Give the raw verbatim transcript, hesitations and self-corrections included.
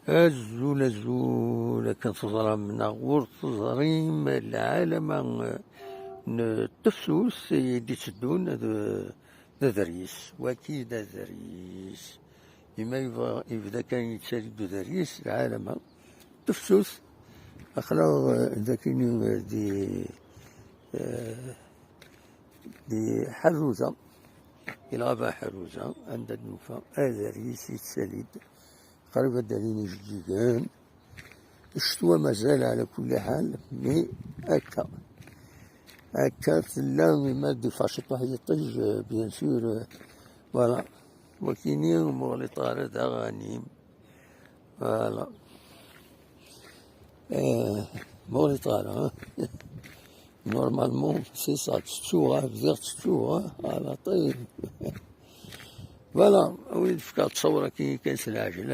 Azul, azul, akken teẓram neɣ ur teẓrim, lɛalama n tefsut i d-itteddun d, d aderyis. Waki d aderyis. Ima yebɣa, yebda kan yettali-d uderyis, lɛalama tefsut. Aql-aɣ, eh, dakini, eh, di, eh, di Ḥerruza, di lɣaba Ḥerruza, anda d-nufa aderyis yettali-d. Qrib ad d-alin ijeǧǧigen. Ccetwa mazal, ɛla kulli ḥal, mi akka. Akka tella, mi ma d-ifac ciṭuḥ yiṭij, eh, bien sûr, eh, voilà. Wakini, ur ɣliṭ ara d aɣanim. Voilà. Eh, ur ɣliṭ ara, hein. Normalement, c'est ça, ttettuɣ, ah, bdiɣ ttettuɣ, ah, voilà, ṭib. Voilà, wid fkeɣ ttṣawur akken kan s leɛjel.